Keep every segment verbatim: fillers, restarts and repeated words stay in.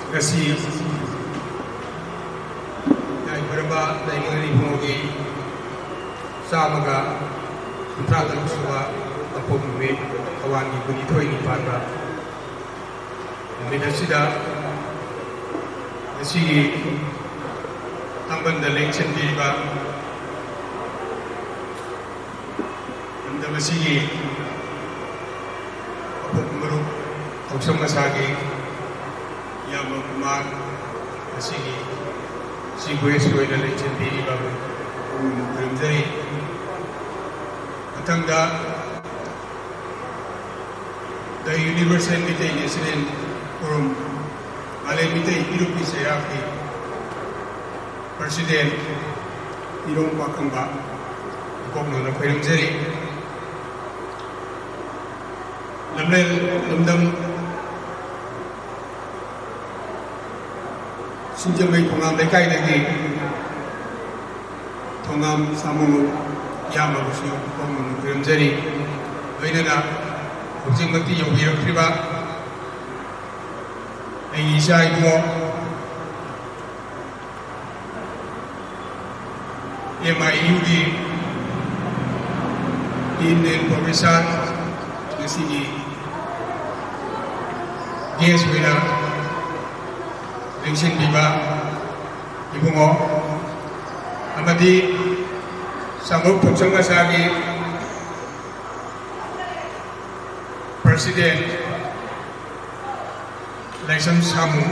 ꯉꯁꯤ ꯌꯥꯏꯐꯔꯕ ꯂꯥꯏꯅꯤꯡ ꯏꯕꯨꯡꯉꯣꯒꯤ ꯆꯥꯝꯃꯒ ꯀꯨꯟꯊ꯭ꯔꯥ ꯇꯔꯨꯛ ꯁꯨꯕ ꯃꯄꯣꯛ ꯅꯨꯃꯤꯠ, ꯊꯧꯕꯥꯜꯒꯤ ꯀꯨꯟꯅꯤꯊꯣꯏꯅꯤ ꯄꯥꯟꯕ ꯅꯨꯃꯤꯠ ꯑꯁꯤꯗ ꯉꯁꯤꯒꯤ ꯇꯥꯡꯕꯟꯗ ꯂꯦꯡꯁꯤꯟꯕꯤꯔꯤꯕ ꯂꯝꯗꯝ ꯑꯁꯤꯒꯤ ꯑꯄꯣꯛꯄ ꯃꯔꯨꯞ ꯊꯧꯁꯝ ꯃꯁꯥꯒꯤ ꯏꯌꯥꯝꯕ ꯀꯨꯃꯥꯔ ꯉꯁꯤꯒꯤ ꯆꯤꯐ ꯒꯦꯁ ꯑꯣꯏꯅ ꯂꯦꯡꯁꯤꯟꯕꯤꯔꯤꯕ ꯈꯨꯔꯨꯝꯖꯔꯤ꯫ ꯃꯊꯪꯗ The Universal Meitei National Forum, ꯃꯥꯂꯦꯝ ꯃꯤꯇꯩ ꯏꯔꯨꯞꯀꯤ ꯆꯩꯔꯥꯛꯀꯤ ꯄ꯭ꯔꯁꯤꯗꯦꯟ ꯏꯔꯣꯡ ꯄꯥꯈꯪꯕ ꯏꯀꯣꯛꯅꯅ ꯈꯣꯏꯔꯝꯖꯔꯤ꯫ ꯂꯝꯂꯦꯟ ꯂꯝꯗꯝ ꯁꯤꯡꯖꯃꯩ ꯊꯣꯉꯥꯝ ꯂꯩꯀꯥꯏꯗꯒꯤ ꯊꯣꯉꯥꯝ ꯁꯥꯃꯨ ꯏꯌꯥꯝꯕꯕꯨꯁꯨ ꯏꯀꯣꯛꯅꯅ ꯈꯣꯏꯔꯝꯖꯔꯤ꯫ ꯂꯣꯏꯅꯅ ꯍꯧꯖꯤꯛꯃꯛꯇꯤ ꯌꯧꯕꯤꯔꯛꯇ꯭ꯔꯤꯕ ꯑꯩꯒꯤ ꯏꯆꯥ ꯏꯕꯨꯡꯉꯣ ꯑꯦꯝ ꯑꯥꯏ ꯌꯨꯒꯤ ꯗꯤꯟ ꯑꯦꯟ ꯄ꯭ꯔꯣꯐꯦꯁꯔ ꯉꯁꯤꯒꯤ ꯒꯦꯁ ꯑꯣꯏꯅ ꯂꯦꯡꯁꯤꯟꯕꯤꯕ ꯏꯕꯨꯡꯉꯣ ꯑꯃꯗꯤ ꯁꯥꯃꯔꯨꯞ ꯊꯣꯛꯆꯪ ꯃꯆꯥꯒꯤ ꯄ꯭ꯔꯁꯤꯗꯦꯟ ꯂꯥꯏꯁ꯭ꯔꯝ ꯁꯥꯃꯨ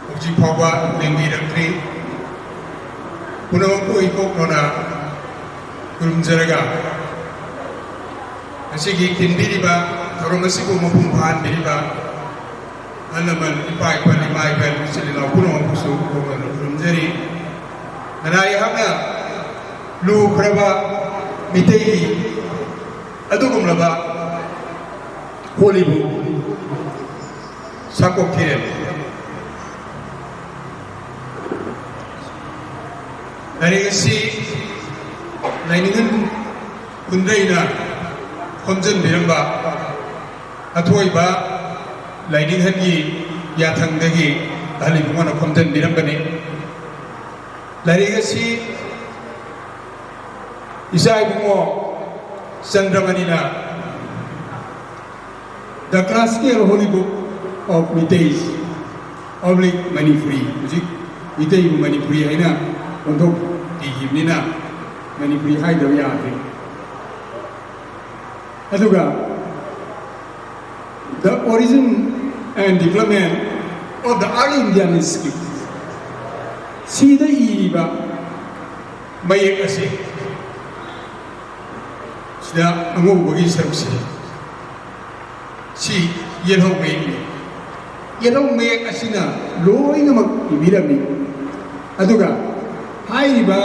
ꯍꯧꯖꯤꯛ ꯐꯥꯎꯕ ꯂꯦꯡꯕꯤꯔꯛꯇ꯭ꯔꯤ꯫ ꯄꯨꯝꯅꯃꯛꯄꯨ ꯏꯀꯣꯛꯅꯅ ꯈꯨꯔꯨꯝꯖꯔꯒ ꯉꯁꯤꯒꯤ ꯇꯤꯟꯕꯤꯔꯤꯕ ꯊꯧꯔꯝ ꯑꯁꯤꯕꯨ ꯃꯄꯨꯡ ꯐꯥꯍꯟꯕꯤꯔꯤꯕ ꯑꯍꯜ ꯂꯃꯟ, ꯏꯄꯥ ꯏꯄꯟ, ꯏꯃꯥ ꯏꯕꯦꯟ, ꯏꯆꯤꯜ ꯏꯅꯥꯎ ꯄꯨꯝꯅꯃꯛꯄꯨꯁꯨ ꯏꯀꯣꯛꯅꯅ ꯈꯨꯔꯨꯝꯖꯔꯤ꯫ ꯀꯅꯥ ꯑꯩꯍꯥꯛꯅ ꯂꯨꯈ꯭ꯔꯕ ꯃꯤꯇꯩꯒꯤ ꯑꯗꯨꯒꯨꯝꯂꯕ ꯍꯣꯂꯤꯕꯨ ꯁꯥꯀꯣꯛꯈꯤꯔꯦ꯫ ꯂꯥꯏꯔꯤꯛ ꯑꯁꯤ ꯂꯥꯏꯅꯤꯡ ꯀꯨꯟꯗ꯭ꯔꯩꯅ ꯈꯣꯝꯖꯤꯟꯕꯤꯔꯝꯕ ꯑꯊꯣꯏꯕ ꯂꯥꯏꯅꯤꯡꯍꯟꯒꯤ ꯌꯥꯊꯪꯗꯒꯤ ꯑꯍꯜ ꯏꯕꯨꯡꯉꯣꯅ ꯈꯣꯝꯖꯤꯟꯕꯤꯔꯝꯕꯅꯤ꯫ ꯂꯥꯏꯔꯤꯛ ꯑꯁꯤ ꯏꯆꯥ ꯏꯕꯨꯡꯉꯣ ꯆꯟꯗ꯭ꯔꯃꯅꯤꯅ The Classical Holy Book of Meiteis, oblique Manipuri, ꯍꯧꯖꯤꯛ ꯃꯤꯇꯩꯕꯨ ꯃꯅꯤꯄꯨꯔꯤ ꯍꯥꯏꯅ ꯑꯣꯟꯊꯣꯛꯄꯤꯈꯤꯕꯅꯤꯅ ꯃꯅꯤꯄꯨꯔꯤ ꯍꯥꯏꯗꯕ ꯌꯥꯗ꯭ꯔꯦ꯫ ꯑꯗꯨꯒ The Origin and Development of the Early Indian Script, ꯁꯤꯗ ꯏꯔꯤꯕ ꯃꯌꯦꯛ ꯑꯁꯤ ꯁꯤꯗ ꯑꯉꯧꯕꯒꯤ ꯁꯔꯨꯛꯁꯤ, ꯁꯤ ꯌꯦꯜꯍꯧ ꯃꯌꯦꯛꯅꯤ꯫ ꯌꯦꯜꯍꯧ ꯃꯌꯦꯛ ꯑꯁꯤꯅ ꯂꯣꯏꯅꯃꯛ ꯏꯕꯤꯔꯝꯃꯤ꯫ ꯑꯗꯨꯒ ꯍꯥꯏꯔꯤꯕ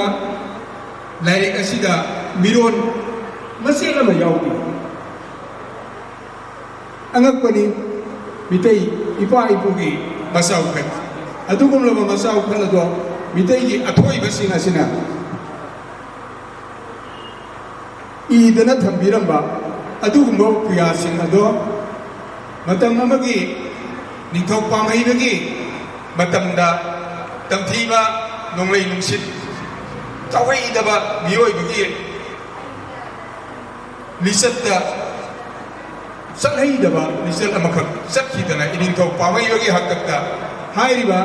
ꯂꯥꯏꯔꯤꯛ ꯑꯁꯤꯗ ꯃꯤꯔꯣꯟ ꯃꯆꯦꯠ ꯑꯃ ꯌꯥꯎꯗꯦ꯫ ꯑꯉꯛꯄꯅꯤ, ꯃꯤꯇꯩ ꯏꯄꯥ ꯏꯄꯨꯒꯤ ꯃꯆꯥ ꯎꯈꯠ, ꯑꯗꯨꯒꯨꯝꯂꯕ ꯃꯆꯥ ꯎꯈꯠ ꯑꯗꯣ ꯃꯤꯇꯩꯒꯤ ꯑꯊꯣꯏꯕꯁꯤꯡ ꯑꯁꯤꯅ ꯏꯗꯅ ꯊꯝꯕꯤꯔꯝꯕ ꯑꯗꯨꯒꯨꯝꯕ ꯄꯨꯌꯥꯁꯤꯡ ꯑꯗꯣ ꯃꯇꯝ ꯑꯃꯒꯤ ꯅꯤꯡꯊꯧ ꯄꯥꯝꯍꯩꯕꯒꯤ ꯃꯇꯝꯗ ꯇꯝꯊꯤꯕ ꯅꯣꯡꯂꯩ ꯅꯨꯡꯁꯤꯠ ꯆꯥꯎꯍꯩꯗꯕ ꯃꯤꯑꯣꯏꯕꯒꯤ ꯂꯤꯆꯠꯇ ꯆꯠꯍꯩꯗꯕ ꯂꯤꯆꯠ ꯑꯃꯈꯛ ꯆꯠꯈꯤꯗꯅ ꯏꯅꯤꯡꯊꯧ ꯄꯥꯝꯍꯩꯕꯒꯤ ꯍꯥꯛꯇꯛꯇ ꯍꯥꯏꯔꯤꯕ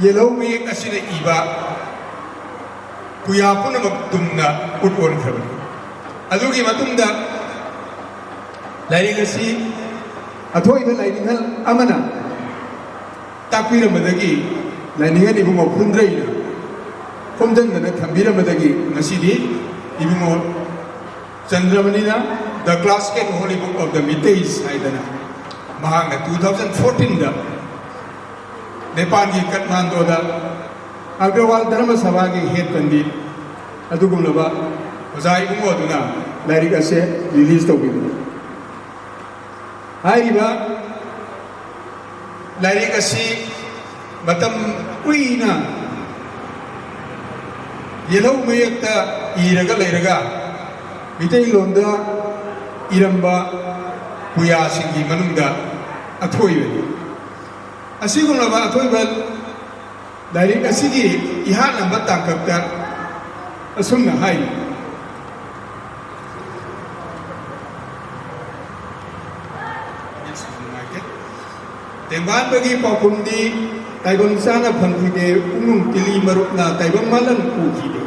ꯌꯦꯜꯍꯧ ꯃꯌꯦꯛ ꯑꯁꯤꯅ ꯏꯕ ꯄꯨꯌꯥ ꯄꯨꯝꯅꯃꯛ ꯇꯨꯝꯅ ꯎꯠ ꯑꯣꯟꯈ꯭ꯔꯕꯅꯤ꯫ ꯑꯗꯨꯒꯤ ꯃꯇꯨꯡꯗ ꯂꯥꯏꯔꯤꯛ ꯑꯁꯤ ꯑꯊꯣꯏꯕ ꯂꯥꯏꯅꯤꯡꯍꯜ ꯑꯃꯅ ꯇꯥꯛꯄꯤꯔꯝꯕꯗꯒꯤ ꯂꯥꯏꯅꯤꯡꯍꯜ ꯏꯕꯨꯡꯉꯣ ꯐꯨꯟꯗ꯭ꯔꯩꯅ ꯈꯣꯝꯖꯤꯟꯗꯅ ꯊꯝꯕꯤꯔꯝꯕꯗꯒꯤ ꯉꯁꯤꯗꯤ ꯏꯕꯨꯡꯉꯣ ꯆꯟꯗ꯭ꯔꯃꯅꯤꯅ The Classical Holy Book of the Meiteis ꯍꯥꯏꯗꯅ ꯃꯍꯥꯛꯅ two thousand fourteen ꯗ ꯅꯦꯄꯥꯜꯒꯤ ꯀꯠꯃꯥꯟꯗꯣꯗ ꯑꯒ꯭ꯔꯋꯥꯜ ꯙꯔꯃ ꯁꯚꯥꯒꯤ ꯍꯦꯠ ꯄꯟꯗꯤꯠ ꯑꯗꯨꯒꯨꯝꯂꯕ ꯑꯣꯖꯥ ꯏꯕꯨꯡꯉꯣ ꯑꯗꯨꯅ ꯂꯥꯏꯔꯤꯛ ꯑꯁꯦ ꯔꯤꯂꯤꯖ ꯇꯧꯕꯤꯕꯅꯤ꯫ ꯍꯥꯏꯔꯤꯕ ꯂꯥꯏꯔꯤꯛ ꯑꯁꯤ ꯃꯇꯝ ꯀꯨꯏꯅ ꯌꯦꯜꯍꯧ ꯃꯌꯦꯛꯇ ꯏꯔꯒ ꯂꯩꯔꯒ ꯃꯤꯇꯩꯂꯣꯟꯗ ꯏꯔꯝꯕ ꯄꯨꯌꯥꯁꯤꯡꯒꯤ ꯃꯅꯨꯡꯗ ꯑꯊꯣꯏꯕꯅꯤ꯫ ꯑꯁꯤꯒꯨꯝꯂꯕ ꯑꯊꯣꯏꯕ ꯂꯥꯏꯔꯤꯛ ꯑꯁꯤꯒꯤ ꯏꯍꯥꯟ ꯍꯥꯟꯕ ꯇꯥꯡꯀꯛꯇ ꯑꯁꯨꯝꯅ ꯍꯥꯏꯔꯤ꯫ ꯇꯦꯡꯕꯥꯟꯕꯒꯤ ꯄꯥꯎꯈꯨꯝꯗꯤ ꯇꯥꯏꯕꯪ ꯆꯥꯅ ꯐꯪꯈꯤꯗꯦ, ꯄꯨꯡꯅꯨꯡ ꯇꯤꯂꯤ ꯃꯔꯨꯞꯅ ꯇꯥꯏꯕꯪ ꯃꯥꯂꯪ ꯄꯨꯈꯤꯗꯦ꯫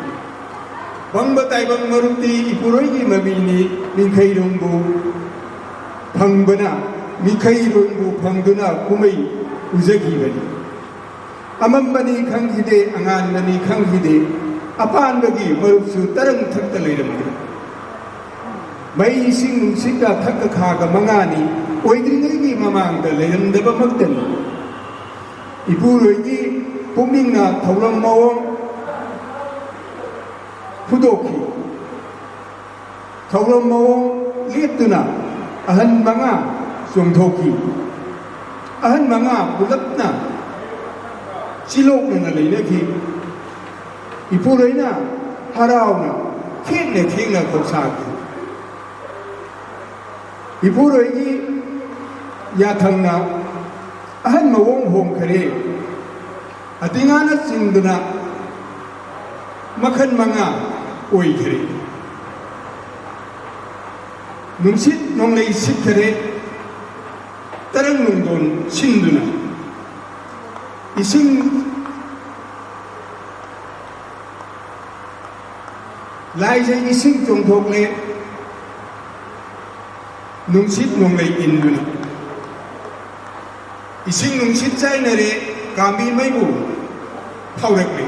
ꯐꯪꯕ ꯇꯥꯏꯕꯪ ꯃꯔꯨꯞꯇꯤ ꯏꯄꯨꯔꯣꯏꯒꯤ ꯃꯃꯤꯅꯤ, ꯅꯤꯡꯈꯩꯔꯣꯡꯕꯨ ꯐꯪꯕꯅ, ꯅꯤꯡꯈꯩꯔꯣꯡꯕꯨ ꯐꯪꯗꯨꯅ ꯀꯨꯝꯍꯩ ꯎꯖꯈꯤꯕꯅꯤ꯫ ꯑꯃꯝꯕꯅꯤ ꯈꯪꯈꯤꯗꯦ, ꯑꯉꯥꯟꯕꯅꯤ ꯈꯪꯈꯤꯗꯦ, ꯑꯄꯥꯟꯕꯒꯤ ꯃꯔꯨꯞꯁꯨ ꯇꯔꯪ ꯊꯛꯇ ꯂꯩꯔꯝꯗꯦ꯫ ꯃꯩ, ꯏꯁꯤꯡ, ꯅꯨꯡꯁꯤꯠꯀ ꯊꯛꯀ ꯈꯥꯒ ꯃꯉꯥꯅꯤ, ꯑꯣꯏꯗ꯭ꯔꯤꯉꯩꯒꯤ ꯃꯃꯥꯡꯗ ꯂꯩꯔꯝꯗꯕꯃꯛꯇꯅꯤ꯫ ꯏꯄꯨꯔꯣꯏꯒꯤ ꯄꯨꯛꯅꯤꯡꯅ ꯊꯧꯔꯝ ꯃꯑꯣꯡ ꯐꯨꯗꯣꯛꯈꯤ꯫ ꯊꯧꯔꯝ ꯃꯑꯣꯡ ꯂꯦꯞꯇꯨꯅ ꯑꯍꯟ ꯃꯉꯥ ꯆꯣꯡꯊꯣꯛꯈꯤ꯫ ꯑꯍꯟ ꯃꯉꯥ ꯄꯨꯂꯞꯅ ꯆꯤꯂꯣꯛꯅꯅ ꯂꯩꯅꯈꯤ꯫ ꯏꯄꯨꯔꯣꯏꯅ ꯍꯔꯥꯎꯅ ꯈꯦꯡꯅ ꯈꯦꯡꯅ ꯈꯧꯁꯥꯈꯤ꯫ ꯏꯄꯨꯔꯣꯏꯒꯤ ꯌꯥꯊꯪꯅ ꯑꯍꯟ ꯃꯑꯣꯡ ꯍꯣꯡꯈꯔꯦ꯫ ꯑꯇꯤꯉꯥꯅ ꯆꯤꯡꯗꯨꯅ ꯃꯈꯜ ꯃꯉꯥ ꯑꯣꯏꯈꯔꯦ꯫ ꯅꯨꯡꯁꯤꯠ ꯅꯣꯡꯂꯩ ꯁꯤꯠꯈꯔꯦ, ꯇꯔꯪ ꯅꯨꯡꯗꯣꯟ ꯁꯤꯟꯗꯨꯅ꯫ ꯏꯁꯤꯡ, ꯂꯥꯏꯖꯩ ꯏꯁꯤꯡ ꯆꯣꯡꯊꯣꯛꯂꯦ, ꯅꯨꯡꯁꯤꯠ ꯅꯣꯡꯂꯩ ꯏꯟꯗꯨꯅ꯫ ꯏꯁꯤꯡ ꯅꯨꯡꯁꯤꯠ ꯆꯥꯏꯅꯔꯦ, ꯀꯥꯝꯕꯤ ꯃꯩꯕꯨ ꯊꯧꯔꯛꯂꯤ꯫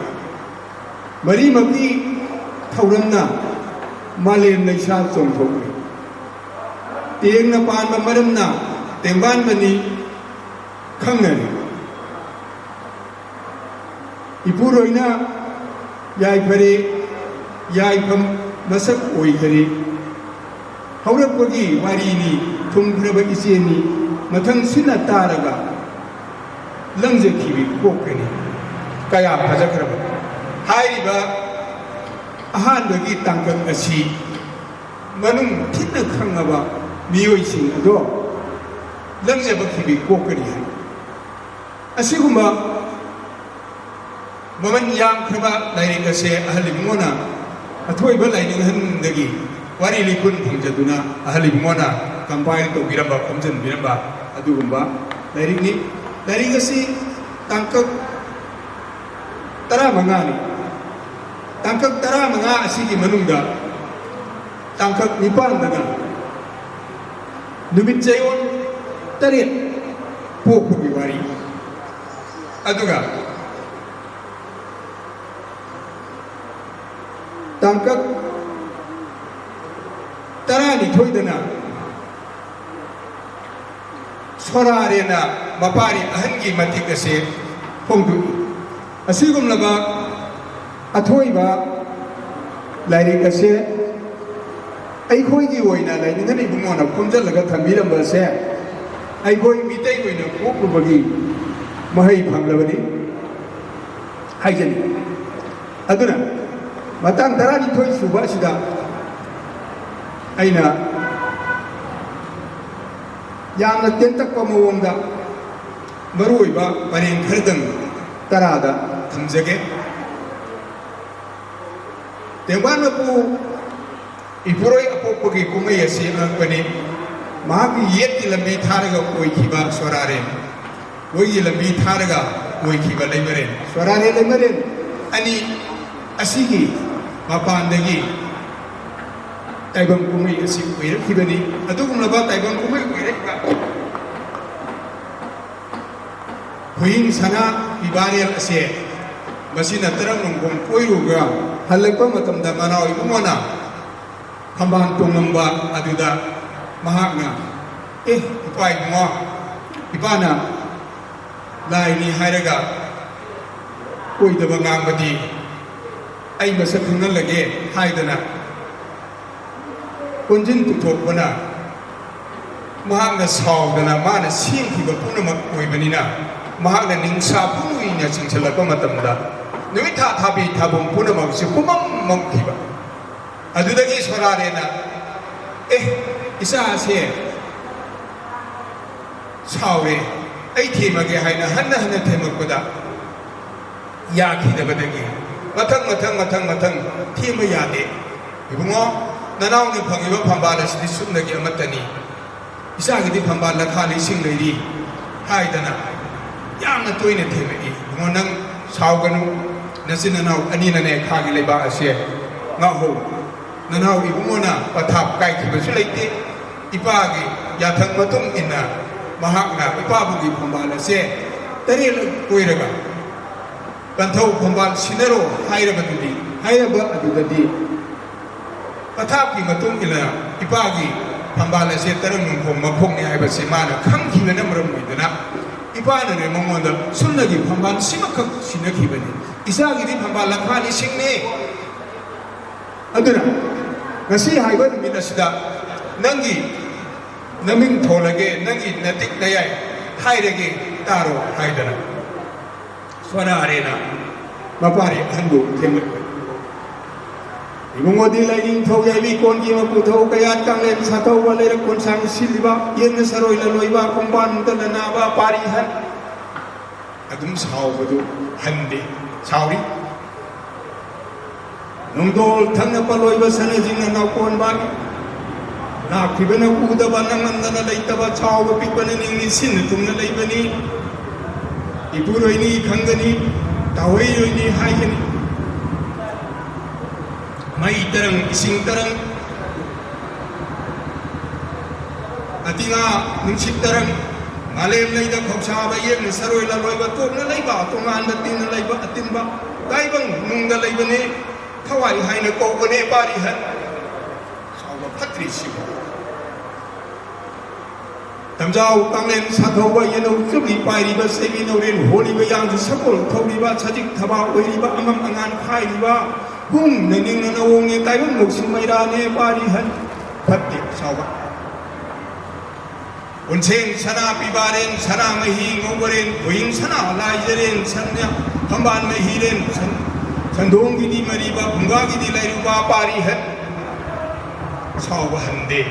ꯃꯔꯤꯃꯛꯀꯤ ꯊꯧꯔꯝꯅ ꯃꯥꯂꯦꯝ ꯂꯩꯁꯥ ꯆꯣꯡꯊꯣꯛꯂꯤ꯫ ꯇꯦꯡꯅ ꯄꯥꯟꯕ ꯃꯔꯝꯅ ꯇꯦꯡꯕꯥꯟꯕꯅꯤ ꯈꯪꯅꯔꯤ꯫ ꯏꯄꯨꯔꯣꯏꯅ ꯌꯥꯏꯐꯔꯦ, ꯌꯥꯏꯐꯝ ꯃꯁꯛ ꯑꯣꯏꯈꯔꯦ꯫ ꯍꯧꯔꯛꯄꯒꯤ ꯋꯥꯔꯤꯅꯤ, ꯊꯨꯝꯈ꯭ꯔꯕ ꯏꯆꯦꯅꯤ, ꯃꯊꯪ ꯁꯤꯟꯅ ꯇꯥꯔꯒ ꯂꯪꯖꯈꯤꯕꯤ ꯀꯣꯛꯀꯅꯤ꯫ ꯀꯌꯥ ꯐꯖꯈ꯭ꯔꯕ ꯍꯥꯏꯔꯤꯕ ꯑꯍꯥꯟꯕꯒꯤ ꯇꯥꯡꯀꯛ ꯑꯁꯤ ꯃꯅꯨꯡ ꯊꯤꯟꯅ ꯈꯪꯉꯕ ꯃꯤꯑꯣꯏꯁꯤꯡ ꯑꯗꯣ ꯂꯪꯖꯕ ꯈꯤꯕꯤ ꯀꯣꯛꯀꯅꯤ ꯍꯥꯏ꯫ ꯑꯁꯤꯒꯨꯝꯕ ꯃꯃꯜ ꯌꯥꯝꯈ꯭ꯔꯕ ꯂꯥꯏꯔꯤꯛ ꯑꯁꯦ ꯑꯍꯜ ꯏꯕꯨꯡꯉꯣꯅ ꯑꯊꯣꯏꯕ ꯂꯥꯏꯅꯤꯡꯍꯟꯗꯒꯤ ꯋꯥꯔꯤ ꯂꯤꯈꯨꯟ ꯐꯪꯖꯗꯨꯅ ꯑꯍꯜ ꯏꯕꯨꯡꯉꯣꯅ compile ꯇꯧꯕꯤꯔꯝꯕ, ꯈꯣꯝꯖꯤꯟꯕꯤꯔꯝꯕ ꯑꯗꯨꯒꯨꯝꯕ ꯂꯥꯏꯔꯤꯛꯅꯤ꯫ ꯂꯥꯏꯔꯤꯛ ꯑꯁꯤ ꯇꯥꯡꯀꯛ ꯇꯔꯥꯃꯉꯥꯅꯤ꯫ ꯇꯥꯡꯀꯛ ꯇꯔꯥꯃꯉꯥ ꯑꯁꯤꯒꯤ ꯃꯅꯨꯡꯗ ꯇꯥꯡꯀꯛ ꯅꯤꯄꯥꯟꯗꯅ ꯅꯨꯃꯤꯠ ꯆꯌꯣꯜ ꯇꯔꯦꯠ ꯄꯣꯛꯄꯒꯤ ꯋꯥꯔꯤ, ꯑꯗꯨꯒ ꯇꯥꯡꯀꯛ ꯇꯔꯥꯅꯤꯊꯣꯏꯗꯅ ꯁꯣꯔꯥꯔꯦꯟꯅ ꯃꯄꯥꯔꯤ ꯑꯍꯟꯒꯤ ꯃꯇꯤꯛ ꯑꯁꯦ ꯐꯣꯡꯗꯣꯛꯏ꯫ ꯑꯁꯤꯒꯨꯝꯂꯕ ꯑꯊꯣꯏꯕ ꯂꯥꯏꯔꯤꯛ ꯑꯁꯦ ꯑꯩꯈꯣꯏꯒꯤ ꯑꯣꯏꯅ ꯂꯥꯏꯅꯤꯡꯊꯧ ꯏꯕꯨꯡꯉꯣꯅ ꯈꯣꯝꯖꯤꯜꯂꯒ ꯊꯝꯕꯤꯔꯝꯕ ꯑꯁꯦ ꯑꯩꯈꯣꯏ ꯃꯤꯇꯩ ꯑꯣꯏꯅ ꯄꯣꯛꯂꯨꯕꯒꯤ ꯃꯍꯩ ꯐꯪꯂꯕꯅꯤ ꯍꯥꯏꯖꯅꯤꯡꯏ꯫ ꯑꯗꯨꯅ ꯃꯇꯥꯡ ꯇꯔꯥꯅꯤꯊꯣꯏ ꯁꯨꯕ ꯑꯁꯤꯗ ꯑꯩꯅ ꯌꯥꯝꯅ ꯇꯦꯟꯇꯛꯄ ꯃꯑꯣꯡꯗ ꯃꯔꯨꯑꯣꯏꯕ ꯄꯔꯦꯡ ꯈꯔꯗꯪ ꯇꯔꯥꯗ ꯊꯝꯖꯒꯦ꯫ ꯇꯦꯡꯕꯥꯟ ꯃꯄꯨ ꯏꯄꯨꯔꯣꯏ ꯑꯄꯣꯛꯄꯒꯤ ꯀꯨꯝꯍꯩ ꯑꯁꯤ ꯑꯉꯛꯄꯅꯤ꯫ ꯃꯍꯥꯛꯀꯤ ꯌꯦꯠꯀꯤ ꯂꯝꯕꯤ ꯊꯥꯔꯒ ꯑꯣꯏꯈꯤꯕ ꯁꯣꯔꯥꯔꯦꯟ, ꯑꯣꯏꯒꯤ ꯂꯝꯕꯤ ꯊꯥꯔꯒ ꯑꯣꯏꯈꯤꯕ ꯂꯩꯃꯔꯦꯟ, ꯁꯣꯔꯥꯔꯦꯟ ꯂꯩꯃꯔꯦꯟ ꯑꯅꯤ ꯑꯁꯤꯒꯤ ꯃꯄꯥꯟꯗꯒꯤ ꯇꯥꯏꯕꯪ ꯀꯨꯝꯍꯩ ꯑꯁꯤ ꯑꯣꯏꯔꯛꯈꯤꯕꯅꯤ꯫ ꯑꯗꯨꯒꯨꯝꯂꯕ ꯇꯥꯏꯕꯪ ꯀꯨꯝꯍꯩ ꯑꯣꯏꯔꯛꯏꯕ ꯍꯨꯏꯡ ꯁꯅꯥ ꯄꯤꯕꯥꯔꯦꯜ ꯑꯁꯦ ꯃꯁꯤꯅ ꯇꯔꯪ ꯂꯣꯡꯈꯣꯡ ꯀꯣꯏꯔꯨꯔꯒ ꯍꯜꯂꯛꯄ ꯃꯇꯝꯗ ꯃꯅꯥꯎ ꯏꯕꯨꯡꯉꯣꯅ ꯈꯝꯕꯥꯟ ꯇꯣꯡꯂꯝꯕ ꯑꯗꯨꯗ ꯃꯍꯥꯛꯅ, "ꯑꯦ, ꯏꯄꯥ ꯏꯕꯨꯡꯉꯣ, ꯏꯄꯥꯅ ꯂꯥꯏꯅꯤ ꯍꯥꯏꯔꯒ ꯀꯣꯏꯗꯕ ꯉꯥꯡꯕꯗꯤ ꯑꯩ ꯃꯁꯛ ꯈꯪꯍꯜꯂꯒꯦ" ꯍꯥꯏꯗꯅ ꯀꯣꯟꯖꯤꯟ ꯄꯨꯊꯣꯛꯄꯅ ꯃꯍꯥꯛꯅ ꯁꯥꯎꯗꯅ ꯃꯥꯅ ꯁꯦꯝꯈꯤꯕ ꯄꯨꯝꯅꯃꯛ ꯑꯣꯏꯕꯅꯤꯅ ꯃꯍꯥꯛꯅ ꯅꯤꯡꯁꯥ ꯄꯨꯝꯅ ꯆꯤꯡꯁꯤꯜꯂꯛꯄ ꯃꯇꯝꯗ ꯅꯨꯃꯤꯠ ꯊꯥ ꯊꯥꯕꯤ ꯊꯥꯕꯨꯝ ꯄꯨꯝꯅꯃꯛꯁꯤ ꯄꯨꯝꯃꯝ ꯃꯝꯈꯤꯕ꯫ ꯑꯗꯨꯗꯒꯤ ꯁꯣꯔꯥꯔꯦꯟꯅ, "ꯑꯦ, ꯏꯆꯥꯁꯦ ꯁꯥꯎꯔꯦ, ꯑꯩ ꯊꯦꯝꯃꯒꯦ ꯍꯥꯏꯅ ꯍꯟꯅ ꯍꯟꯅ ꯊꯦꯝꯃꯛꯄꯗ ꯌꯥꯈꯤꯗꯕꯗꯒꯤ ꯃꯊꯪ ꯃꯊꯪ ꯃꯊꯪ ꯃꯊꯪ ꯊꯦꯝꯕ ꯌꯥꯗꯦ꯫ "ꯏꯕꯨꯡꯉꯣ, ꯅꯅꯥꯎꯅ ꯐꯪꯉꯤꯕ ꯐꯝꯕꯥꯜ ꯑꯁꯤꯗꯤ ꯁꯨꯞꯅꯒꯤ ꯑꯃꯠꯇꯅꯤ꯫ ꯏꯆꯥꯒꯤꯗꯤ ꯐꯝꯕꯥꯜ ꯂꯈꯥ ꯂꯤꯁꯤꯡ ꯂꯩꯔꯤ" ꯍꯥꯏꯗꯅ ꯌꯥꯝꯅ ꯇꯣꯏꯅ ꯊꯦꯝꯃꯛꯏ꯫ "ꯏꯕꯨꯡꯉꯣ, ꯅꯪ ꯁꯥꯎꯒꯅꯨ, ꯅꯆꯤꯟ ꯅꯅꯥꯎ ꯑꯅꯤꯅꯅꯦ ꯈꯥꯒꯤ ꯂꯩꯕꯥꯛ ꯑꯁꯦ ꯉꯥꯛꯍꯧ꯫ ꯅꯅꯥꯎ ꯏꯕꯨꯡꯉꯣꯅ ꯄꯊꯥꯞ ꯀꯥꯏꯈꯤꯕꯁꯨ ꯂꯩꯇꯦ꯫ ꯏꯄꯥꯒꯤ ꯌꯥꯊꯪ ꯃꯇꯨꯡ ꯏꯟꯅ ꯃꯍꯥꯛꯅ ꯏꯄꯥꯕꯨꯒꯤ ꯐꯝꯕꯥꯜ ꯑꯁꯦ ꯇꯔꯦꯠꯂꯛ ꯀꯣꯏꯔꯒ ꯀꯟꯊꯧ ꯐꯝꯕꯥꯜ ꯁꯤꯟꯅꯔꯣ ꯍꯥꯏꯔꯕꯗꯨꯗꯤ, ꯍꯥꯏꯔꯕ ꯑꯗꯨꯗꯗꯤ ꯄꯊꯥꯞꯀꯤ ꯃꯇꯨꯡ ꯏꯟꯅ ꯏꯄꯥꯒꯤ ꯐꯝꯕꯥꯜ ꯑꯁꯦ ꯇꯔꯪ ꯅꯣꯡꯈꯣꯡ ꯃꯈꯣꯡꯅꯤ ꯍꯥꯏꯕꯁꯤ ꯃꯥꯅ ꯈꯪꯈꯤꯕꯅ ꯃꯔꯝ ꯑꯣꯏꯗꯨꯅ ꯏꯄꯥꯅꯅꯦ ꯃꯉꯣꯟꯗ ꯁꯨꯞꯅꯒꯤ ꯐꯝꯕꯥꯜ ꯁꯤꯃꯈꯛ ꯁꯤꯟꯅꯈꯤꯕꯅꯤ꯫ ꯏꯆꯥꯒꯤꯗꯤ ꯐꯝꯕꯥꯜ ꯂꯈꯥ ꯂꯤꯁꯤꯡꯅꯤ꯫ ꯑꯗꯨꯅ ꯉꯁꯤ ꯍꯥꯏꯕ ꯅꯨꯃꯤꯠ ꯑꯁꯤꯗ ꯅꯪꯒꯤ ꯅꯃꯤꯡ ꯊꯣꯜꯂꯒꯦ, ꯅꯪꯒꯤ ꯅꯇꯤꯛ ꯅꯌꯥꯏ ꯍꯥꯏꯔꯒꯦ ꯇꯥꯔꯣ" ꯍꯥꯏꯗꯅ ꯁꯣꯅꯥꯔꯦꯅ ꯃꯄꯥꯔꯤ ꯑꯍꯟꯕꯨ ꯊꯦꯝꯒꯠꯄ꯫ "ꯏꯕꯨꯡꯉꯣꯗꯤ ꯂꯥꯏꯅꯤꯡꯊꯧ ꯌꯥꯏꯕꯤ ꯀꯣꯟꯒꯤ ꯃꯄꯨꯊꯧ ꯀꯌꯥꯠ ꯀꯥꯡꯂꯦꯟ ꯁꯥꯊꯧꯕ ꯂꯩꯔꯛ ꯀꯣꯟꯁꯥꯡ ꯁꯤꯜꯂꯤꯕ ꯌꯦꯡꯅ ꯁꯔꯣꯏ ꯂꯂꯣꯏꯕ ꯀꯣꯡꯕꯥꯟꯗ ꯂꯅꯥꯕ ꯄꯥꯔꯤ ꯑꯍꯟ" ꯑꯗꯨꯝ ꯁꯥꯎꯕꯗꯨ ꯍꯟꯗꯦ, ꯁꯥꯎꯔꯤ꯫ "ꯅꯣꯡꯗꯣꯜ ꯊꯪꯅ ꯄꯜꯂꯣꯏꯕ ꯁꯅꯖꯤꯡꯅ ꯅꯥꯎꯀꯣꯟꯕ ꯂꯥꯛꯈꯤꯕꯅ ꯎꯗꯕ ꯅꯪꯉꯝꯗꯅ ꯂꯩꯇꯕ ꯆꯥꯎꯕ ꯄꯤꯛꯄꯅ ꯅꯤꯡꯅꯤ ꯁꯤꯟꯅ ꯊꯨꯡꯅ ꯂꯩꯕꯅꯤ꯫ ꯏꯄꯨꯔꯣꯏꯅꯤ ꯈꯪꯒꯅꯤ, ꯇꯥꯍꯣꯏꯔꯣꯏꯅꯤ ꯍꯥꯏꯒꯅꯤ꯫ ꯃꯩ ꯇꯔꯪ, ꯏꯁꯤꯡ ꯇꯔꯪ, ꯑꯇꯤꯉꯥ ꯅꯨꯡꯁꯤꯠ ꯇꯔꯪ, ꯃꯥꯂꯦꯝ ꯂꯩꯗ ꯈꯧꯁꯥꯕ ꯌꯦꯛꯅ ꯁꯔꯣꯏ ꯂꯂꯣꯏꯕ ꯇꯣꯛꯅ ꯂꯩꯕ ꯇꯣꯉꯥꯟꯕ ꯇꯤꯟꯅ ꯂꯩꯕ ꯑꯇꯤꯟꯕ ꯇꯥꯏꯕꯪ ꯅꯨꯡꯗ ꯂꯩꯕꯅꯤ꯫ ꯊꯋꯥꯏ ꯍꯥꯏꯅ ꯀꯧꯕꯅꯦ ꯄꯥꯔꯤꯍꯟ"꯫ ꯁꯥꯎꯕ ꯐꯠꯇ꯭ꯔꯤꯁꯤꯕꯨ꯫ ꯇꯝꯖꯥꯎ ꯀꯥꯡꯂꯦꯟ ꯁꯥꯊꯧꯕ ꯌꯦꯅꯧ ꯆꯨꯞꯂꯤ ꯄꯥꯏꯔꯤꯕ ꯆꯩꯕꯤ ꯅꯧꯔꯦꯟ ꯍꯣꯜꯂꯤꯕ ꯌꯥꯡꯁꯨ ꯁꯒꯣꯜ ꯊꯧꯔꯤꯕ ꯁꯖꯤꯛ ꯊꯕꯥ ꯑꯣꯏꯔꯤꯕ ꯑꯉꯝ ꯑꯉꯥꯟ ꯈꯥꯏꯔꯤꯕ ꯍꯨꯝꯅ ꯅꯤꯡꯅ ꯅꯋꯣꯡꯅꯦ ꯇꯥꯏꯕꯪ ꯃꯧꯁꯤꯡ ꯃꯩꯔꯥꯅꯦ ꯄꯥꯔꯤꯍꯟ꯫ ꯐꯠꯇꯦ ꯁꯥꯎꯕ꯫ ꯎꯟꯁꯦꯡ ꯁꯅꯥ ꯄꯤꯕꯥꯔꯦꯟ ꯁꯅꯥ ꯃꯍꯤ ꯉꯧꯕꯔꯦꯟ ꯈꯨꯍꯤꯡ ꯁꯅꯥ ꯂꯥꯏꯖꯔꯦꯟ ꯁꯟꯅ ꯐꯝꯕꯥꯟ ꯃꯍꯤꯔꯦꯟ ꯁꯟ-, ꯁꯟꯗꯣꯡꯒꯤꯗꯤ ꯃꯔꯤꯕ ꯐꯨꯡꯒꯥꯒꯤꯗꯤ ꯂꯩꯔꯨꯕ ꯄꯥꯔꯤꯍꯟ꯫ ꯁꯥꯎꯕ ꯍꯟꯗꯦ꯫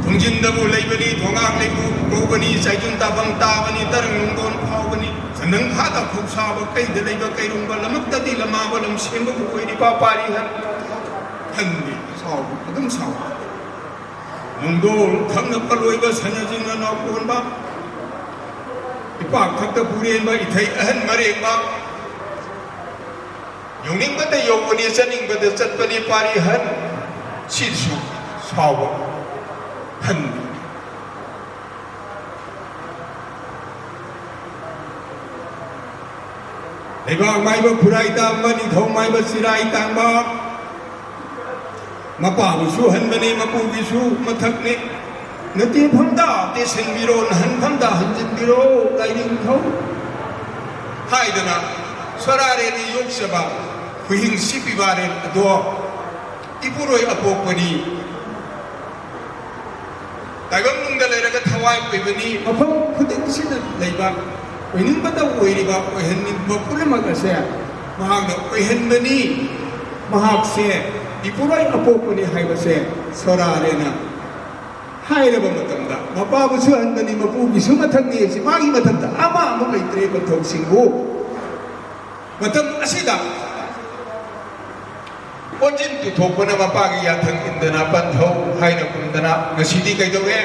ꯊꯣꯡꯖꯤꯟꯗꯕꯨ ꯂꯩꯕꯅꯤ, ꯊꯣꯉꯥꯛ ꯂꯩꯕꯨ ꯀꯧꯕꯅꯤ, ꯆꯥꯏꯖꯨꯟ ꯇꯥꯐꯝ ꯇꯥꯕꯅꯤ, ꯇꯔꯪ ꯅꯨꯡꯗꯣꯟ ꯐꯥꯎꯕꯅꯤ, ꯆꯟꯗꯪ ꯈꯥꯗ ꯈꯨꯛ ꯁꯥꯕ ꯀꯩꯗ ꯂꯩꯕ ꯀꯩꯔꯨꯝꯕ ꯂꯝꯃꯛꯇꯗꯤ ꯂꯝꯃꯥꯕ ꯂꯝ ꯁꯦꯝꯕꯕꯨ ꯑꯣꯏꯔꯤꯕ ꯄꯥꯔꯤ ꯍꯟ꯫ ꯍꯟꯗꯤ ꯁꯥꯎꯕ ꯑꯗꯨꯝ ꯁꯥꯎ꯫ ꯅꯨꯡꯗꯣꯜ ꯊꯛꯅ ꯄꯜꯂꯣꯏꯕ ꯁꯅꯖꯤꯡꯅ ꯅꯥꯎꯀꯣꯟꯕ, ꯏꯄꯥꯛ ꯊꯛꯇ ꯄꯨꯔꯦꯟꯕ ꯏꯊꯩ ꯑꯍꯟ ꯃꯔꯦꯡꯕ, ꯌꯧꯅꯤꯡꯕꯗ ꯌꯧꯕꯅꯤ, ꯆꯠꯅꯤꯡꯕꯗ ꯆꯠꯄꯅꯤ ꯄꯥꯔꯤ ꯍꯟ꯫ ꯁꯤꯁꯨ ꯁꯥꯎꯕ ꯍꯟ꯫ ꯂꯩꯕꯥꯛ ꯃꯥꯏꯕ ꯈꯨꯔꯥꯏ ꯇꯥꯡꯕ, ꯅꯤꯡꯊꯧ ꯃꯥꯏꯕ ꯆꯤꯔꯥꯏ ꯇꯥꯡꯕ, ꯃꯄꯥꯕꯨꯁꯨ ꯍꯟꯕꯅꯤ, ꯃꯄꯨꯒꯤꯁꯨ ꯃꯊꯛꯅꯤ꯫ ꯅꯇꯦꯐꯝꯗ ꯇꯦꯁꯤꯟꯕꯤꯔꯣ, ꯅꯍꯟꯐꯝꯗ ꯍꯟꯖꯤꯟꯕꯤꯔꯣ, ꯂꯥꯏꯅꯤꯡꯊꯧ ꯍꯥꯏꯗꯅ ꯁꯣꯔꯥꯔꯦꯟꯅ ꯌꯣꯛꯆꯕ ꯈꯨꯍꯤꯡ ꯁꯤꯄꯤꯕꯥꯔꯦꯟ ꯑꯗꯣ ꯏꯄꯨꯔꯣꯏ ꯑꯄꯣꯛꯄꯅꯤ꯫ ꯇꯥꯏꯕꯪ ꯅꯨꯡꯗ ꯂꯩꯔꯒ ꯊꯋꯥꯏ ꯑꯣꯏꯕꯅꯤ꯫ ꯃꯐꯝ ꯈꯨꯗꯤꯡꯁꯤꯗ ꯂꯩꯕ, ꯑꯣꯏꯅꯤꯡꯕꯗ ꯑꯣꯏꯔꯤꯕ, ꯑꯣꯏꯍꯟꯅꯤꯡꯕ ꯄꯨꯝꯅꯃꯛ ꯑꯁꯦ ꯃꯍꯥꯛꯅ ꯑꯣꯏꯍꯟꯕꯅꯤ꯫ ꯃꯍꯥꯛꯁꯦ ꯏꯄꯨꯔꯣꯏ ꯑꯄꯣꯛꯄꯅꯤ ꯍꯥꯏꯕꯁꯦ ꯁꯣꯔꯥꯔꯦꯅ ꯍꯥꯏꯔꯕ ꯃꯇꯝꯗ, ꯃꯄꯥꯕꯨꯁꯨ ꯍꯟꯕꯅꯤ, ꯃꯄꯨꯒꯤꯁꯨ ꯃꯊꯛꯅꯤ, ꯑꯁꯤ ꯃꯥꯒꯤ ꯃꯊꯛꯇ ꯑꯃ ꯑꯃꯨꯛ ꯂꯩꯇ꯭ꯔꯦ ꯄꯟꯊꯧꯁꯤꯡꯕꯨ꯫ ꯃꯇꯝ ꯑꯁꯤꯗ ꯑꯣꯟꯖꯤꯟ ꯇꯨꯊꯣꯛꯄꯅ ꯃꯄꯥꯒꯤ ꯌꯥꯊꯪ ꯏꯟꯗꯅ ꯄꯟꯊꯧ ꯍꯥꯏꯅ ꯈꯨꯝꯗꯅ ꯉꯁꯤꯗꯤ ꯀꯩꯗꯧꯔꯦ?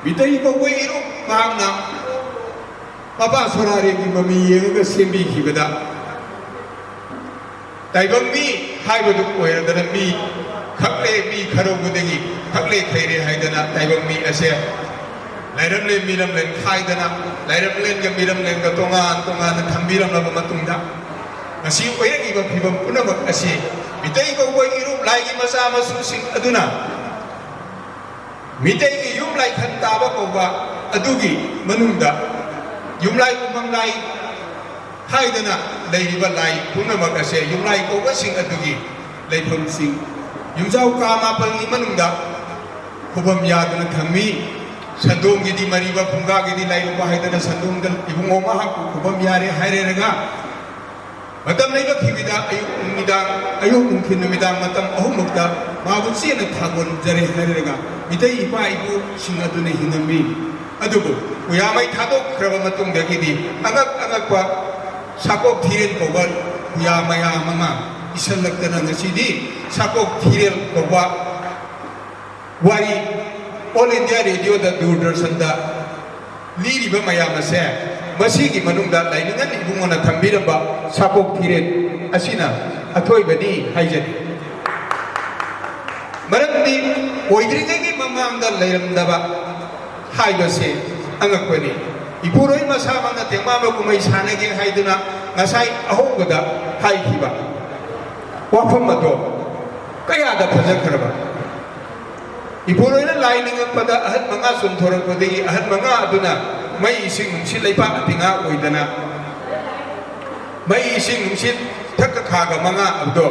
ꯃꯤꯇꯩ ꯀꯧꯕ ꯏꯔꯨꯞ ꯃꯍꯥꯛꯅ ꯃꯄꯥ ꯁꯣꯔꯥꯔꯦꯟꯒꯤ ꯃꯃꯤ ꯌꯦꯡꯉꯒ ꯁꯦꯝꯕꯤꯈꯤꯕꯗ, ꯇꯥꯏꯕꯪ ꯃꯤ ꯍꯥꯏꯕꯗꯨ ꯑꯣꯏꯔꯗꯅ ꯃꯤ ꯈꯛꯂꯦ, ꯃꯤ ꯈꯔꯧꯕꯗꯒꯤ ꯈꯛꯂꯦ ꯈꯩꯔꯦ ꯍꯥꯏꯗꯅ ꯇꯥꯏꯕꯪ ꯃꯤ ꯑꯁꯦ ꯂꯥꯏꯔꯝꯂꯦꯟ ꯃꯤꯔꯝꯂꯦꯟ ꯈꯥꯏꯗꯅ, ꯂꯥꯏꯔꯝꯂꯦꯟꯒ ꯃꯤꯔꯝꯂꯦꯟꯒ ꯇꯣꯉꯥꯟ ꯇꯣꯉꯥꯟꯅ ꯊꯝꯕꯤꯔꯝꯂꯕ ꯃꯇꯨꯡꯗ, ꯉꯁꯤ ꯑꯣꯏꯔꯛꯂꯤꯕ ꯐꯤꯕꯝ ꯄꯨꯝꯅꯃꯛ ꯑꯁꯤ ꯃꯤꯇꯩ ꯀꯧꯕ ꯏꯔꯨꯞ ꯂꯥꯏꯒꯤ ꯃꯆꯥ ꯃꯁꯨꯁꯤꯡ ꯑꯗꯨꯅ ꯃꯤꯇꯩꯒꯤ ꯌꯨꯝ ꯂꯥꯏꯈꯟ ꯇꯥꯕ ꯀꯧꯕ ꯑꯗꯨꯒꯤ ꯃꯅꯨꯡꯗ ꯌꯨꯝꯂꯥꯏ ꯎꯃꯪ ꯂꯥꯏ ꯍꯥꯏꯗꯅ ꯂꯩꯔꯤꯕ ꯂꯥꯏ ꯄꯨꯝꯅꯃꯛ ꯑꯁꯦ ꯌꯨꯝꯂꯥꯏ ꯀꯧꯕꯁꯤꯡ ꯑꯗꯨꯒꯤ ꯂꯩꯐꯝꯁꯤꯡ ꯌꯨꯝꯖꯥꯎ ꯀꯥ ꯃꯥꯄꯜꯒꯤ ꯃꯅꯨꯡꯗ ꯈꯨꯕꯝ ꯌꯥꯗꯨꯅ ꯊꯝꯃꯤ꯫ ꯁꯟꯗꯣꯡꯒꯤꯗꯤ ꯃꯔꯤꯕ, ꯐꯨꯡꯒꯥꯒꯤꯗꯤ ꯂꯥꯏꯔꯨꯕ ꯍꯥꯏꯗꯅ ꯁꯟꯗꯣꯡꯗ ꯏꯕꯨꯡꯉꯣ ꯃꯍꯥꯛꯄꯨ ꯈꯨꯕꯝ ꯌꯥꯔꯦ ꯍꯥꯏꯔꯦꯔꯒ, ꯃꯇꯝ ꯂꯩꯕꯛꯈꯤꯕꯤꯗ ꯑꯌꯨꯛ ꯅꯨꯃꯤꯗꯥꯡ, ꯑꯌꯨꯛ ꯅꯨꯡꯊꯤꯜ ꯅꯨꯃꯤꯗꯥꯡ ꯃꯇꯝ ꯑꯍꯨꯝꯃꯛꯇ ꯃꯥꯕꯨ ꯆꯦꯠꯅ ꯊꯥꯒꯣꯟꯖꯔꯦ ꯍꯥꯏꯔꯒ ꯃꯤꯇꯩ ꯏꯄꯥ ꯏꯄꯨꯁꯤꯡ ꯑꯗꯨꯅ ꯍꯤꯡꯉꯝꯃꯤ꯫ ꯑꯗꯨꯕꯨ ꯈꯨꯌꯥꯃꯩ ꯊꯥꯗꯣꯛꯈ꯭ꯔꯕ ꯃꯇꯨꯡꯗꯒꯤꯗꯤ ꯑꯉꯛ ꯑꯉꯛꯄ ꯁꯥꯀꯣꯛ ꯊꯤꯔꯦꯜ ꯀꯧꯕ ꯈꯨꯌꯥ ꯃꯌꯥꯝ ꯑꯃ ꯏꯁꯜꯂꯛꯇꯅ ꯉꯁꯤꯗꯤ ꯁꯥꯀꯣꯛ ꯊꯤꯔꯦꯜ ꯀꯧꯕ ꯋꯥꯔꯤ ꯑꯣꯜ ꯏꯟꯗꯤꯌꯥ ꯔꯦꯗꯤꯑꯣꯗ, ꯗꯨꯔꯗꯔꯁꯟꯗ ꯂꯤꯔꯤꯕ ꯃꯌꯥꯝ ꯑꯁꯦ ꯃꯁꯤꯒꯤ ꯃꯅꯨꯡꯗ ꯂꯥꯏꯅꯤꯡꯉꯟ ꯏꯕꯨꯡꯉꯣꯅ ꯊꯝꯕꯤꯔꯝꯕ ꯁꯥꯀꯣꯛ ꯊꯤꯔꯦꯜ ꯑꯁꯤꯅ ꯑꯊꯣꯏꯕꯅꯤ ꯍꯥꯏꯖꯔꯤ꯫ ꯃꯔꯝꯗꯤ ꯑꯣꯏꯗ꯭ꯔꯤꯉꯩꯒꯤ ꯃꯃꯥꯡꯗ ꯂꯩꯔꯝꯗꯕ ꯍꯥꯏꯕꯁꯦ ꯑꯉꯛꯄꯅꯤ꯫ ꯏꯄꯨꯔꯣꯏ ꯃꯁꯥꯃꯛꯅ ꯇꯦꯡꯕꯥꯡꯕ ꯀꯨꯝꯍꯩ ꯁꯥꯟꯅꯒꯦ ꯍꯥꯏꯗꯨꯅ ꯉꯁꯥꯏ ꯑꯍꯧꯕꯗ ꯍꯥꯏꯈꯤꯕ ꯋꯥꯐꯝ ꯑꯗꯣ ꯀꯌꯥꯗ ꯐꯖꯈ꯭ꯔꯕ꯫ ꯏꯄꯨꯔꯣꯏꯅ ꯂꯥꯏ ꯅꯤꯡꯉꯛꯄꯗ ꯑꯍꯟ ꯃꯉꯥ ꯆꯣꯡꯊꯣꯔꯛꯄꯗꯒꯤ ꯑꯍꯟ ꯃꯉꯥ ꯑꯗꯨꯅ ꯃꯩ, ꯏꯁꯤꯡ, ꯅꯨꯡꯁꯤꯠ, ꯂꯩꯄꯥꯛ ꯑꯇꯤꯉꯥ ꯑꯣꯏꯗꯅ ꯃꯩ, ꯏꯁꯤꯡ, ꯅꯨꯡꯁꯤꯠ, ꯊꯛꯀ ꯈꯥꯒ ꯃꯉꯥ ꯑꯗꯣ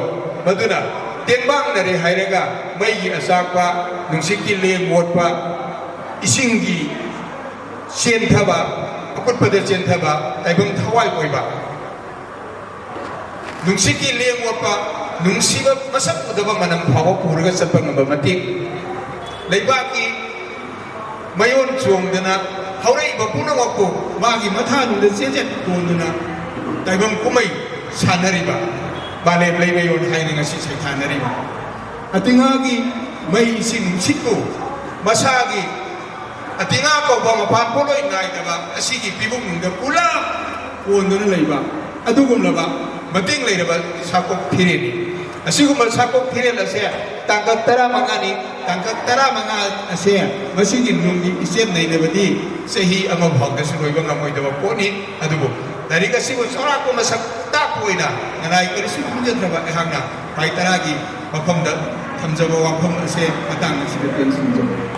ꯃꯗꯨꯅ ꯇꯦꯡꯕꯥꯡꯅꯔꯦ ꯍꯥꯏꯔꯒ ꯃꯩꯒꯤ ꯑꯆꯥꯛꯄ, ꯅꯨꯡꯁꯤꯠꯀꯤ ꯂꯦꯡ ꯑꯣꯠꯄ, ꯏꯁꯤꯡꯒꯤ ꯆꯦꯟꯊꯕ, ꯑꯀꯨꯠꯄꯗ ꯆꯦꯟꯊꯕ, ꯇꯥꯏꯕꯪ ꯊꯋꯥꯏ ꯑꯣꯏꯕ, ꯅꯨꯡꯁꯤꯠꯀꯤ ꯂꯦꯡ ꯑꯣꯠꯄ, ꯅꯨꯡꯁꯤꯕ ꯃꯁꯛ ꯎꯗꯕ ꯃꯅꯝ ꯐꯥꯎꯕ ꯄꯨꯔꯒ ꯆꯠꯄ ꯉꯝꯕ ꯃꯇꯤꯛ, ꯂꯩꯕꯥꯛꯀꯤ ꯃꯌꯣꯟ ꯆꯣꯡꯗꯅ ꯍꯧꯔꯛꯏꯕ ꯄꯨꯝꯅꯃꯛꯄꯨ ꯃꯥꯒꯤ ꯃꯊꯥꯅꯨꯡꯗ ꯆꯦꯟꯖꯦꯠ ꯀꯣꯟꯗꯨꯅ ꯇꯥꯏꯕꯪ ꯀꯨꯝꯍꯩ ꯁꯥꯟꯅꯔꯤꯕ, ꯃꯥꯂꯦꯝ ꯂꯩꯃꯌꯣꯟ ꯍꯥꯏꯅ ꯉꯁꯤ ꯁꯩꯊꯥꯅꯔꯤꯕ ꯑꯇꯤꯉꯥꯒꯤ ꯃꯩ, ꯏꯁꯤꯡ, ꯅꯨꯡꯁꯤꯠꯄꯨ ꯃꯁꯥꯒꯤ ꯑꯇꯤꯉꯥ ꯀꯧꯕ ꯃꯄꯥꯟ ꯄꯣꯠꯂꯣꯏ ꯅꯥꯏꯗꯕ ꯑꯁꯤꯒꯤ ꯄꯤꯕꯨꯡꯅꯨꯡꯗ ꯄꯨꯂꯞ ꯀꯣꯟꯗꯨꯅ ꯂꯩꯕ ꯑꯗꯨꯒꯨꯝꯂꯕ ꯃꯇꯤꯡ ꯂꯩꯔꯕ ꯁꯥꯀꯣꯛ ꯐꯤꯔꯦꯜꯅꯤ꯫ ꯑꯁꯤꯒꯨꯝꯕ ꯁꯥꯀꯣꯛ ꯐꯤꯔꯦꯜ ꯑꯁꯦ ꯇꯥꯡꯀꯛ ꯇꯔꯥꯃꯉꯥꯅꯤ꯫ ꯇꯥꯡꯀꯛ ꯇꯔꯥꯃꯉꯥ ꯑꯁꯦ ꯃꯁꯤꯒꯤ ꯅꯨꯡꯒꯤ ꯏꯆꯦꯜ ꯅꯩꯅꯕꯗꯤ ꯆꯍꯤ ꯑꯃ ꯐꯥꯎꯗꯁꯨ ꯂꯣꯏꯕ ꯉꯝꯃꯣꯏꯗꯕ ꯄꯣꯠꯅꯤ꯫ ꯑꯗꯨꯕꯨ ꯂꯥꯏꯔꯤꯛ ꯑꯁꯤꯕꯨ ꯆꯥꯎꯔꯥꯛꯄ ꯃꯁꯛ ꯇꯥꯛꯄ ꯑꯣꯏꯅ ꯅꯅꯥꯏ ꯀꯔꯤꯁꯨ ꯈꯪꯖꯗ꯭ꯔꯕ ꯑꯩꯍꯥꯛꯅ ꯈ꯭ꯋꯥꯏ ꯇꯔꯥꯒꯤ ꯃꯐꯝꯗ ꯊꯝꯖꯕ ꯋꯥꯐꯝ ꯑꯁꯦ ꯃꯇꯥꯡ ꯑꯁꯤꯗ ꯇꯦꯟꯁꯤꯟꯖꯕꯅꯤ꯫